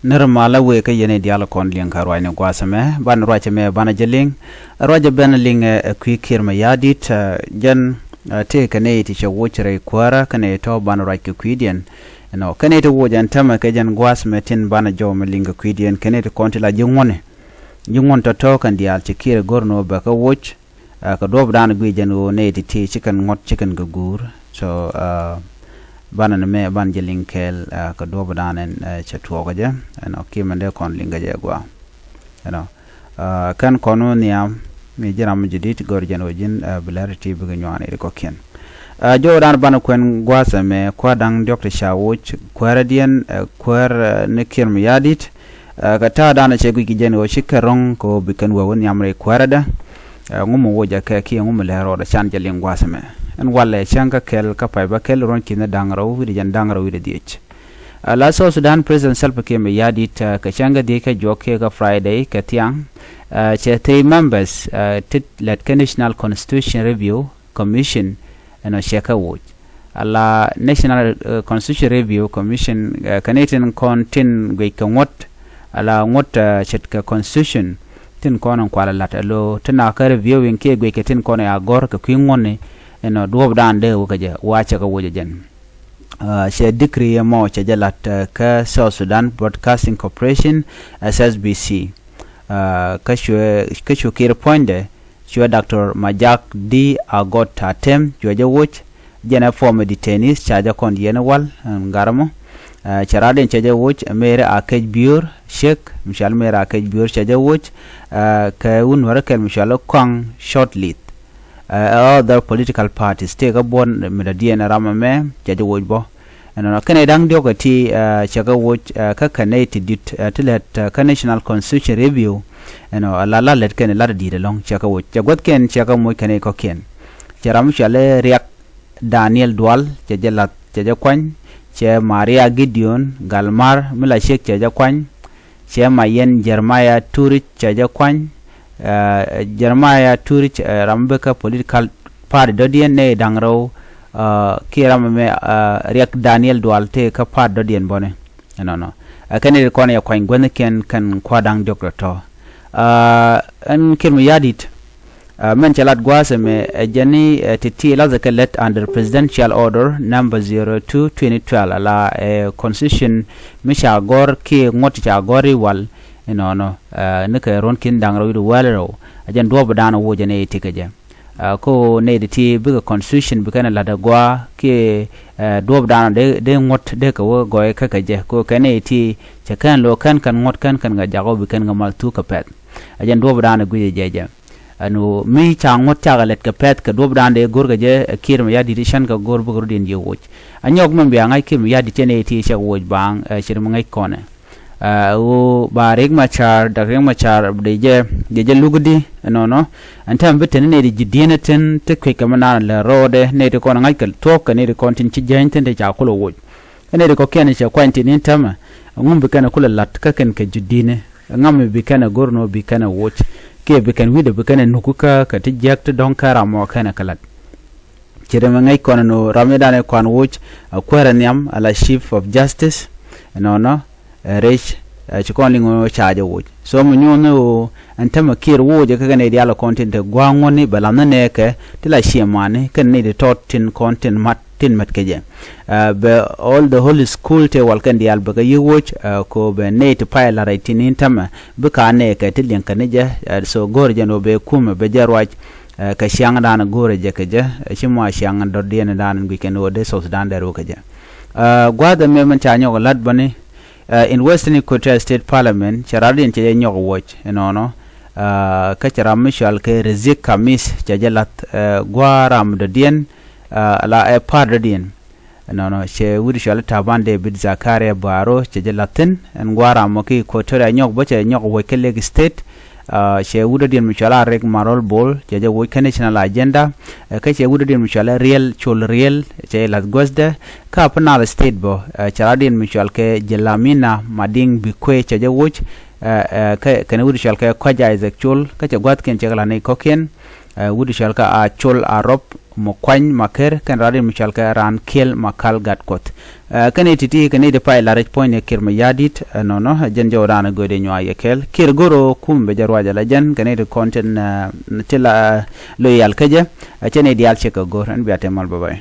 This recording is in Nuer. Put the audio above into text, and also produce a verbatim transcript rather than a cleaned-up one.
Nir malä wëë kä yɛn i̱ diaal kɔn liŋ kä ruacni gua̱a̱th ɛmɛ, banɛ ruac ɛmɛ banɛ jɛ liŋ. Ruac ɛ ben liŋ ɛ kui̱ Kiir Mayardit, ɛ jɛn ɛ tëëkɛ nɛy ti cɛ woc rɛy kuäärä kä nɛy tɔ̱ banɛ ruac kɛ kui̱diɛn. Ɛnɔ kä nɛy ti woc ɛn täämɛ kɛ jɛn gua̱a̱th ɛmɛ tin banɛ jɔw mɛ liŋ kɛ kui̱diɛn kɛ nɛy ti kɔn ti la ji̱ ŋuɔ̱ni. Ji̱ ŋuɔ̱n tɔ̱tɔ̱ kɛn diaal cɛ Kiir ɛ go̱r ni ɣöö bɛ kɛ woc. Ɛ kɛ duɔ̱ɔ̱pdan guic jɛn ɣöö nɛy ti ti ci kɛn ŋuɔ̱t ci kɛn kɛ guur. So ɛ banɛ ni mɛ banɛ jɛ liŋ kɛɛl ɛ kɛ duɔ̱ɔ̱pdan ɛn ɛ cɛ tuɔɔkä jɛ ɛnɔ kiɛ mɛn dee kɔn liŋ kɛ jɛ gɔaa. Ɛnɔ ɛ kɛn kɔn wä nhiam mi ji̱n ram mi jɛ di̱t gɔr jɛn ɣöö ji̱n ɛ bi lɛr ti ti bikɛ nyuan i̱ kɔ̱kiɛn. Ɛ jɔwdan banɛ kuɛn gua̱a̱th ɛmɛ kua̱r da̱ŋ diɔ̱k ti ca woc kuäärädiɛn ɛ kuäär ɛ ni Kiir Mayardit. Ɛ kɛ ta̱a̱ danɛ cɛ guic kɛ jɛn ɣöö ci kɛ ro̱ŋ kɛ ɣöö bi kɛn wee wä nhiam rɛy kuäärädɛ. Ɛ ŋu mi woc ɛ kɛ kiɛ ŋu mi lɛr rɔɔdɛ can jɛ liŋ gua̱a̱th ɛmɛ. Ɛn walɛ cäŋ kä kɛl kä pay bä kɛl ruɔ̱n ki̱n da̱ŋ rɛw wi̱cdɛ jɛn da̱ŋ rɛw wi̱cdɛ dhiec. Ɛ la South Sudan President Salva Kiir Mayardit ɛ kɛ cäŋ kä dhiec kä juɔk kiɛ kä Friday kɛ thiaŋ. Ɛ cɛ three members ɛ ti lɛt kä National Constitution Review Commission ɛnɔ cɛ kɛ woc. Ala National ɛ Constitution Review Commission ɛ kɛ ni tin kɔn tin guic kɛ ŋuɔ̱t ala ŋuɔ̱t ɛ ce̱tkɛ constitution tin kɔn in kualɛ la̱t alo tin a kä reviewing kiɛ guic kɛ tin kɔn in a gɔ̱r kɛ kui̱ ŋuɔ̱tni. Ɛnɔ duɔ̱ɔ̱pdan dee wä kɛ jɛ wa cɛ kɛ woc ɛ jɛn. Ɛ cɛ decree ɛmɔ cɛ jɛ la̱t ɛ kä South Sudan Broadcasting Corporation, S S B C. Ɛ kä cuɛ kä cu Kiir puɔ̱nydɛ cuɛ Doctor Majak D. Agot Atem cuɛ jɛ woc. Jɛn ɛ former detainees ca jɛ kɔn yɛn wal ɛn garmɔ. Ɛ cɛ raadiɛn cɛ jɛ woc ɛ Mary Akec Bior Cek mi cual Mary Akec Bior cɛ jɛ woc. Ɛ kɛ wun wärä kɛl mi cual Kɔaŋ Shortlith. Ɛ other political parties tëëkä buɔ̱n mi dɔ̱diɛn ram ɛmɛ cɛ jɛ woc bä. Ɛnɔnɔ kɛnɛ da̱ŋ diɔ̱k ɛ ti ɛ cɛ kɛ woc ɛ kä kɛ nɛy ti di̱t ɛ ti lɛt ɛ kä National Constitution Review. Ɛnɔ ala la lɛt kɛnɛ lat ɛ di̱i̱t ɛlɔ̱ŋ cɛ kɛ woc cɛ guäthkiɛn cɛ kɛ moc kɛnɛ kɔ̱kiɛn. Cɛ ram mi cual i̱ Riak Daniel Dual cɛ jɛ lath cɛ jɛ kuany. Cɛ Maria Gideon Galmar mi la ciek cɛ jɛ kuany. Cɛ Mayɛn Jeremiah Turic cɛ jɛ kuany. Ɛ Jeremiah Turic ɛ ram bikɛ political party dɔ̱diɛn nɛy da̱ŋ rɛw. Ɛ kiɛ ram ɛmɛ ɛ Riak Daniel Dual tëë kä party dɔ̱diɛn bɔni. Ɛnɔnɔ ɛ kɛn i̱ kɔn yɛ kuany guäthnikiɛn kɛn kua̱r da̱ŋ diɔ̱k tɔ̱tɔ̱. Ɛ ɛn Kiir Mayardit. Ɛ mɛn cɛ lat gua̱a̱th ɛmɛ ɛ jɛn ni ɛ ti̱ti̱ lathɛ kɛ lät under Presidential Order number zero two twenty twelve ala ɛ constitution mi ca gɔ̱r kiɛ ŋuɔ̱t ca gɔ̱r i̱ wal. Inɔnɔ ɛ nikɛ ruɔ̱n ki̱n da̱ŋ rɛw wi̱cdɛ wäl rɛw. Ɛ jɛn duɔ̱ɔ̱pdan woc ɛ nɛy ti kɛ jɛ. Ɛ ko nɛy ti ti bikɛ constitution bikɛn ɛ la̱t ɛ gɔaa kiɛ ɛ duɔ̱ɔ̱pdan dee dee ŋuɔ̱t dee kɛ wä gɔɔy kä kɛ jɛ ko kɛ nɛy ti cɛ kɛn lo̱ kɛn kɛn ŋuɔ̱t kɛn kɛn kɛ jak wä bikɛn kɛ mal thuk kɛ pɛth. Ɛ jɛn duɔ̱ɔ̱pdan ɛ guic ɛ jɛ jɛ. Ɛn ɣöö mi ca ŋuɔ̱t cakɛ lɛt kɛ pɛ̈th kɛ duɔ̱pdan dee go̱rkɛ jɛ ɛ Kiir Mayardit cän kɛ go̱r bikɛ rɔ̱diɛn ji̱ woc. Anyɔk mɛn bia ŋa̱c Kiir Mayardit cɛ nɛy ti cɛ kɛ woc baaŋ ɛ ce̱t mi ŋäc kɔnɛ. Ɛ ɣöö ba Riek Machar, Dak Riek Machar dee jɛ dee jɛ lukdi ɛnɔnɔ. Ɛn täämɛ bi teni nɛy ti ji̱ di̱e̱n ɛ tin ti kuec kɛ mi naan lɛ rɔɔdɛ nɛy ti kɔn ŋa̱c kɛ thuɔ̱k kɛ nɛy ti kɔn tin ci jiäny tin ti ca kulɛ woc. Kä nɛy ti kɔ̱kiɛn cɛ kuany tin in täämɛ ɛŋu mi bi kɛn ɛ kulɛ la̱t kä kɛn kɛ ji̱ di̱i̱ni. Ɛŋa mi bi kɛn ɛ go̱r ni ɣöö bi kɛn ɛ woc kiɛ bi kɛn wi̱cdɛ bi kɛn ɛ nuku kä kɛ ti jiäk ti dɔ̱ŋ kä ram ɔ kɛn ɛ kɛ la̱t. Ci rɛm ɛ ŋäc kɔn ɛn ɣöö ram mi dan ɛ kuan woc ɛ kuäär ɛ nhiam ala Chief of Justice. Ɛnɔnɔ ɛ rɛc ɛ ci kɔn liŋ ɣöö ca jɛ woc. So mi nyuɔ̱n ni ɣöö ɛn täämɛ Kiir woc ɛ kä kɛn ɛ diaal ɛ kɔn tin te gua̱a̱ŋ ŋuɔ̱tni bɛ la̱th ni nɛɛkɛ ti la ciɛ mani kɛn ni ti tɔt tin kɔn tin mat tin mät kɛ jɛ. Ɛ bɛ all the holy school tëë wal kɛn diaal bɛ kɛ yi̱k woc ɛ ko bɛ nɛy ti pay la rɛy tin in täämɛ bi ka nɛɛkɛ ti liɛŋ kɛ ni jɛ. Ɛ so go̱o̱rɛ jɛn ɣöö bɛ kumɛ bɛ jɛ ruac ɛ kɛ ciaŋdan go̱o̱rɛ jɛ kɛ jɛ ɛ ci mɔ a ciaŋ dɔ̱diɛn dan in guic kɛn ɣöö dee South Sudan dee ruɔ kɛ jɛ. Ɛ gua̱a̱th ɛmɛ mɛn ca nyɔk ɛ la̱t bäni ɛ in Western Equatoria State Parliament cɛ raadiɛn cɛ jɛ nyɔk ɛ woc ɛnɔnɔ. Ɛ kä cɛ ram mi cual kɛ Rizieq Khamis cɛ jɛ la̱th ɛ gua̱a̱ ram dɔ̱diɛn. Ɛ la ɛ pa̱a̱r dɔ̱diɛn. Ɛnɔnɔ cɛ wi̱cdɛ cual i̱ Taban David Zakaria Baro cɛ jɛ la̱th thi̱n ɛn gua̱a̱ ram mɔ ki Equatoria nyɔk bä cɛ nyɔk woc kä Lake State. Ɛ cɛ wi̱cdɛ dɔ̱diɛn mi cual i̱ Riek Marol Bol cɛ jɛ woc kä National Agenda. Ɛ kä cɛ wi̱cdɛ dɔ̱diɛn mi cual i̱ Riel Col Riel cɛ jɛ la̱th guäthdɛ. Kä Upper Nile State bä ɛ cɛ raadiɛn mi cual kɛ Jelamina Mading Bikwe cɛ jɛ woc. Ɛ ɛ kä kɛn wi̱cdɛ cual kɛ Kɔc Isaac Col kä cɛ gua̱thkiɛn cɛ kɛ la̱t ni kɔ̱kiɛn. Ɛ wi̱cdɛ cual kɛ Acol Arop mɔ kuany ma ker kɛn rat in mi cɔal kɛ raan kiɛl ma kal gat kuɔth. Kɛn i̱ ti̱ti̱ kɛn i̱ di pay la rɛc puɔ̱ny ni Kiir mi ya̱di̱t ɛnɔnɔ jɛn jɔw raan i̱ göödɛ nyuaa yɛ kɛɛl Kiir go̱r ɣöö kum bɛ jɛ ruac ala jɛn kɛn i̱ ti kɔn tin ti la loyal kä jɛ. Cɛn i̱ diaal cɛ kɛ go̱r ɛn bia tɛmal bä bay.